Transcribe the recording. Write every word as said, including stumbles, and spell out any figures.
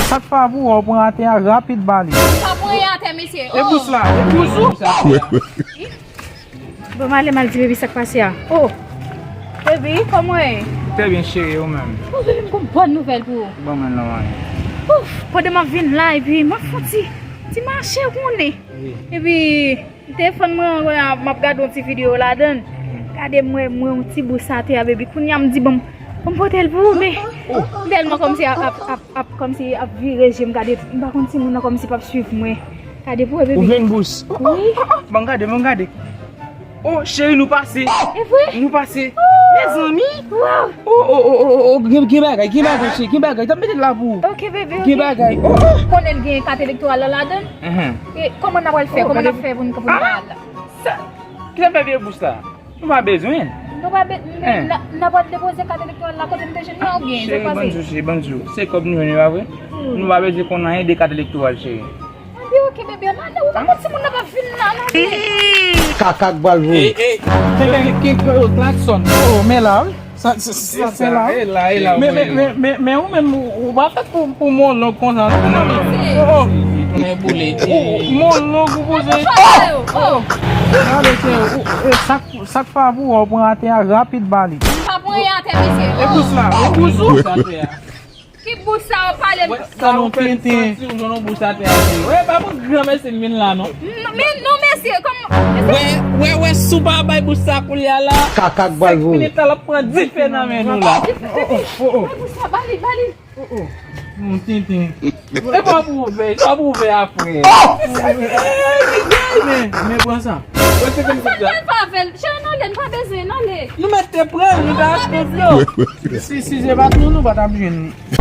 Sa k fè pou w pran atè a rapid ba li. M pa pran atè, mesye. E bous la, e bous ou? Bon, m ale, m al di baby sa k pase a. Oh, baby, kòman w ye? Trè byen, cheri, ou menm? Oh, baby, m gon bòn nouvèl pou ou. Ban mwen non, mwen. Ouf, pandan m ap vin la, epi m ap fè yon ti, ti mache, ou konnen. Wi. Epi, telefòn mwen, wè, m ap gade yon ti videyo ladan l. Gade, m wè, m wè yon ti bous atè a, baby. Kounye a, m di, bon, bon, m pote l pou ou, men m tèlman kòmsi ap, ap, ap, ap, kòmsi ap vire je m gade, m pa konn si moun nan kòmsi p ap swiv mwen. Gade pou wè, baby. Ou jwenn bous? Wi. Ban m gade, ban m gade. Oh, cheri, nou pase. E vre? Nou pase. Mezanmi. Waw. Oh, oh, oh, oh, oh, gen, gen bagay, gen bagay, cheri, gen bagay. T ap mete l la pou ou. Ok, baby, ok. Gen bagay. Oh, oh. Konnen l gen kat elektoral la ladan l? Mhm. E kòman n ap pral fè? Kòman n ap fè pou n, pou n ba l la? Sa, ki sa m fè vye bous la? Nou pa bezwen. Nou pa be-, men n a, n a pral depoze kat elektoral la kote m te jwenn nan oubyen se pase? Cheri, ban m di w, cheri, ban m di w. Se kòb nou jwenn yo, pa vre? Nou pa bezwen konn anyen de kat elektoral, cheri. Anben, ok, bebe, n ale. Ou pa konn si moun nan p ap vin la, n ale. Kaka k bal vre. Ey, ey. Ki, ki, ki, ki, klakson. Oh, men la, wi. Sa, sa, sa, se la. E la, e la, men, men, men, men, men ou menm, ou, ou pa fèt pou, pou mon long konsa, non, men. Oh, oh. Tounen boule. Mon long, ou poze. Oh, oh. Gade, se, ou, e, sa, sa k fè pou w pran atè a rapid ba li. M pa pran atè, mesye. E bous la, e bous ou? Ki bous sa w pale m? Wè, sa w fè m santi w jwenn yon bous atè a, cheri. Wè, pa pou granmesi m vin la, non. N-, men non, mesye, kòman, mesye? Wè, wè, wè, si w pa bay bous sa koulye a la, kaka k bal vre. Senk minit la, l ap pran dife nan men nou la. Dife, dife. Bay bous sa, ba li, ba li. Oh, oh. Mon tenten. E pa pou ouvè, pa pou ouvè apre. Men, men pran sa. Wè, se konn sa. Sa l pa avè l. Cheri, n ale, n pa bezwen, n ale. Nou mèt te pran l, nou ta achte dlo. Si, si se pa t nou, nou pa t ap jwenn li.